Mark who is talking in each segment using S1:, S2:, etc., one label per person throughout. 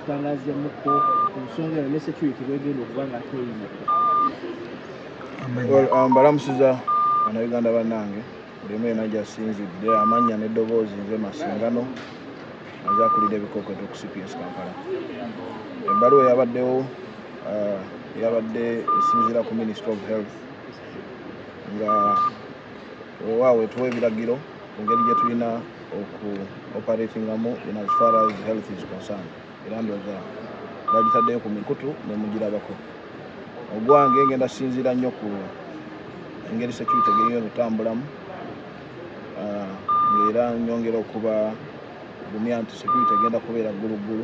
S1: Otutangazemuko ku nsonga eno ne security bwegenda okuba nga teyina.
S2: Well, mbalamusiza Bannayuganda bannange buli omu yena gyasinzidde. Amannya n'eddoboozi, nze Masingano, nze akulira ebikokweto ku CPS Kampala. Ebbaluwa eyabaddewo yabadde esinziira ku Ministry of Health, nga weewaawo etuwa ebiragiro ku ngeri gye tulina oku operatingamu in as far as health is concerned. Era ndowooza bagitaddeyo ku mikutu ne mugirabako. Ogwange ngenda sinziira nnyo ku engeri security egeriyo otambulamu, ng'era nyongera okuba gumya nti security egenda kubeera gguluggulu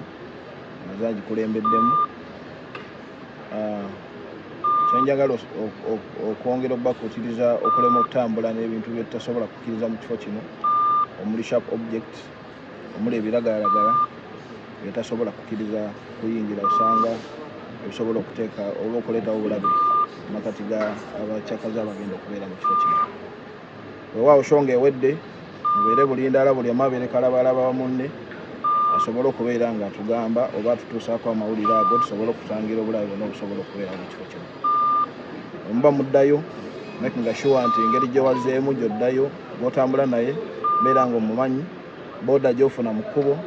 S2: nga zagikulembeddemu. Kyenjagala okwongera okubakuutiriza okulema okutambula n'ebintu bye tutasobola kukkiriza mu kifo kino, omuli sharp object, omuli ebiragalalagala byetasobola kukkiriza kuyingira, osanga ebisobola okuteeka oba okuleetawo obulabe mu makati ga abakyakazi abagenda okubeera mu kifo kino. Weewaawo show nga ewedde, mubeere bulindaala, buli omu abeere kalabalaba munne, asobole okubeera nga atugamba oba atutuusaako amawulire ago, tusobole okutangira obulabe bwonna obusobola okubeera mu kifo kino. Omuba muddayo, making sure nti engeri gye wazeemu gy'oddayo, gw'otambula naye beera nga omumanyi, booda gy'ofuna mu kkubo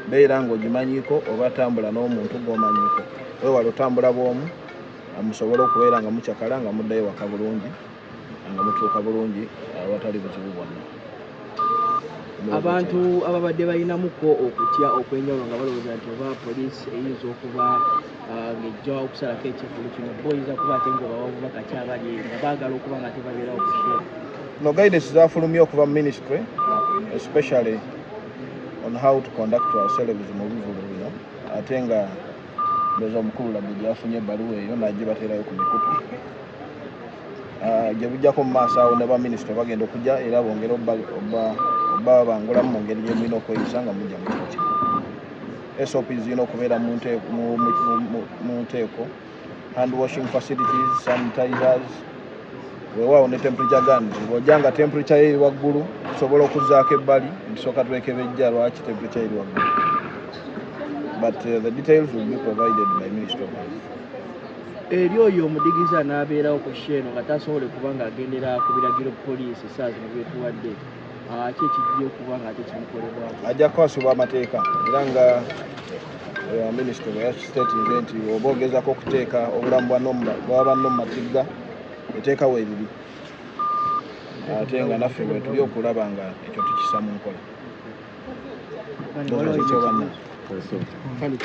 S2: beera ng'ogimanyiiko, oba tambula n'omuntu gw'omanyiiko. Weewale otambula bw'omu, musobole okubeera nga mukyakala nga muddayo waka bulungi, nga mutuuka bulungi awatali buzibu bwonna.
S1: Abantu ababadde balinamuko okutya okwenjawulo nga balowooza nti oba poliisi eyinza okuba ng'ejja okusalako ekivvulu kino, bo oyinza kuba ate ng'obawa bubaka ki abali nga baagala okuba nga tebabeerawo ku show?
S2: No guidance zafulumye okuva mu ministry, especially on how to conduct ourselves mu bivvulu bino, ate nga ndowooza omukulu Ladde gyafunye ebbaluwa eyo n'agibateerayo ku mikutu. Gye bujjako mu maaso awo ne baminisita bagenda okujja era bongere obbabangulamu mu ngeri gye mulina okweyisa nga mujja mu kifo kino. SOP zirina okubeera mu nteeko, hand washing facilities, sanitizers, weewaawo ne temperature guns. Bw'ojja nga temperature ye eri waggulu, tusobola okuzzaako ebbali, ntusooka twekebejja lwaki temperature eri waggulu, but the details will be provided by Ministry of Health.
S1: Eri oyo omudigiza n'abeerawo ku show eno nga tasobole kuba ng'agendera ku biragiro poliisi saa zino byetuwadde, ki ekijja okuba nga ate kimukolebwako?
S2: Ajja kukwasibwa amateeka, era nga minisitule bwe yakisiteetinze nti oba ogezaako okuteeka obulamu bwa banno mu matigga, eteeka weeriri, ate nga naffe bwe tuli okulaba nga ekyo tukisa mu nkola. Ndowooza ekyo banna. Kale.